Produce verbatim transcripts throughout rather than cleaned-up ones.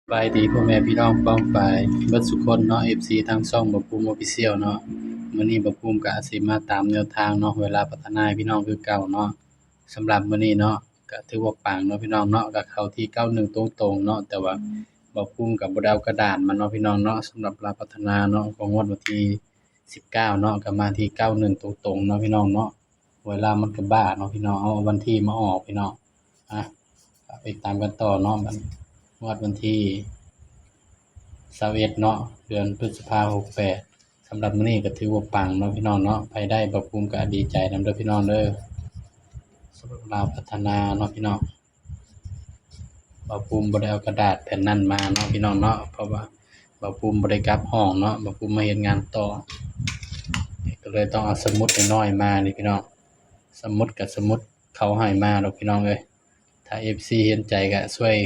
สบายดีพ่อแม่พี่น้องป้องปายเบิดสุคนเนาะ เอฟซี ทางช่องบ่าวภูมิ Official เนาะ มื้อนี้บ่าวภูมิก็สิมาตามแนวทางเนาะ เวลาพัฒนาให้พี่น้องคือเก่าเนาะ สำหรับมื้อนี้เนาะ ก็ถือว่าปังเนาะพี่น้องเนาะ ก็เข้าที่เก้าหนึ่งตรงๆเนาะ แต่ว่าบ่าวภูมิก็บ่ได้เอากระดาษมาเนาะพี่น้องเนาะ สำหรับลาวพัฒนาเนาะ ของงวดวันที่สิบเก้าเนาะ ก็มาที่เก้าหนึ่งตรงๆเนาะพี่น้องเนาะ เวลามันก็บ้าเนาะพี่น้อง เอาวันที่มาออกพี่น้อง อ่ะ ไปตามกันต่อเนาะ บัดงวดวันที่ซาวเอ็ดเนาะ เดือนพฤษภาหกแปด สำหรับมื้อนี้ก็ถือว่าปังเนาะพี่น้องเนาะ ไผได้บ่าวภูมิก็ดีใจนำเด้อพี่น้องเด้อ สำหรับลาวพัฒนาเนาะพี่น้อง บ่าวภูมิบ่ได้เอากระดาษแผ่นนั้นมาเนาะพี่น้องเนาะ เพราะว่าบ่าวภูมิบ่ได้กลับห้องเนาะ บ่าวภูมิมาเฮ็ดงานต่อ ก็เลยต้องเอาสมุดน้อยๆมานี่พี่น้อง สมุดกับสมุดเขาให้มาดอกพี่น้องเอ้ย ถ้า เอฟซี เห็นใจก็ช่วย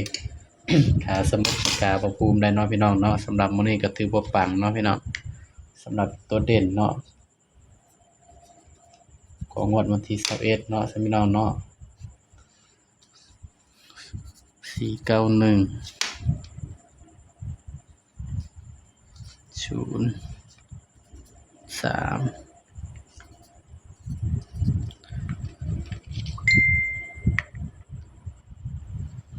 หาสมุดปากกาบ่าวภูมิได้เนาะพี่น้องเนาะ สำหรับมื้อนี้ก็ถือว่าปังเนาะพี่น้อง สำหรับตัวเด่นเนาะ ของงวดวันที่ซาวเอ็ดเนาะ พี่น้องเนาะ สี่เก้าหนึ่ง ศูนย์ สาม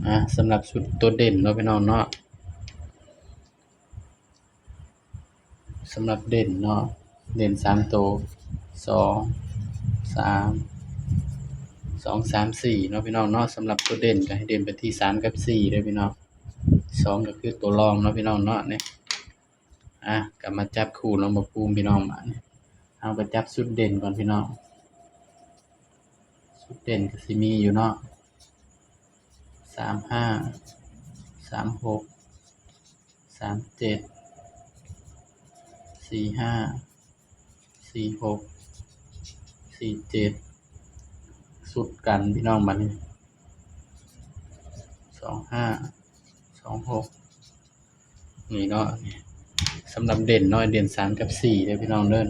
อ่ะ สำหรับชุดตัวเด่นเนาะพี่น้องเนาะ สำหรับเด่นเนาะ เด่นสามตัว สอง สาม สอง สาม สี่ เนาะพี่น้องเนาะ สำหรับตัวเด่นก็ให้เด่นไปที่สามกับสี่เด้อพี่น้อง สองก็คือตัวรองเนาะพี่น้องเนาะ เนี่ย อ่ะ ก็มาจับคู่เนาะบ่าวภูมิพี่น้อง มาเนี่ย เอาไปจับชุดเด่นก่อนพี่น้อง ชุดเด่นก็สิมีอยู่เนาะ สามห้า สามหก สามเจ็ด สี่ห้า สี่หก สี่เจ็ด ชุดกันพี่น้อง บัดนี้ สองห้า สองหก นี่เนาะ สำหรับเด่นเนาะ เด่นสามกับสี่เด้อพี่น้องเด้อ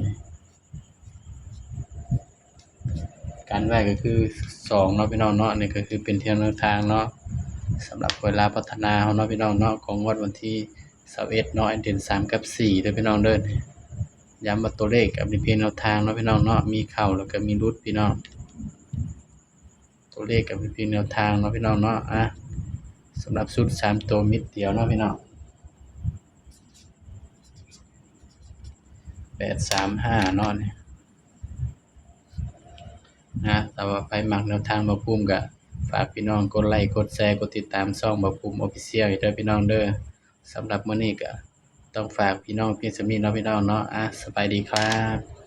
กันไว้ก็คือสองเนาะพี่น้องเนาะ นี่ก็คือเป็นเพียงแนวทางเนาะ สำหรับเวลาพัฒนาเฮาเนาะพี่น้องเนาะ ของงวดวันที่ซาวเอ็ดเนาะ เด่นสามกับสี่เด้อพี่น้องเด้อ ย้ำว่าตัวเลขก็เป็นเพียงแนวทางเนาะพี่น้องเนาะ มีเข้าแล้วก็มีหลุดพี่น้อง ตัวเลขก็เป็นเพียงแนวทางเนาะพี่น้องเนาะ อ่ะ สำหรับชุดสามตัวเม็ดเดียวเนาะพี่น้อง แปดสามห้า เนาะเนี่ย นะ แต่ว่าไผมักแนวทางบ่าวภูมิก็ฝากพี่น้องกดไลค์ กดแชร์ กดติดตามช่องบ่าวภูมิ Official อีกเด้อพี่น้องเด้อ สำหรับมื้อนี้ก็ต้องฝากพี่น้องเพียงส่ำนี้เนาะพี่น้องเนาะ อ่ะ สบายดีครับ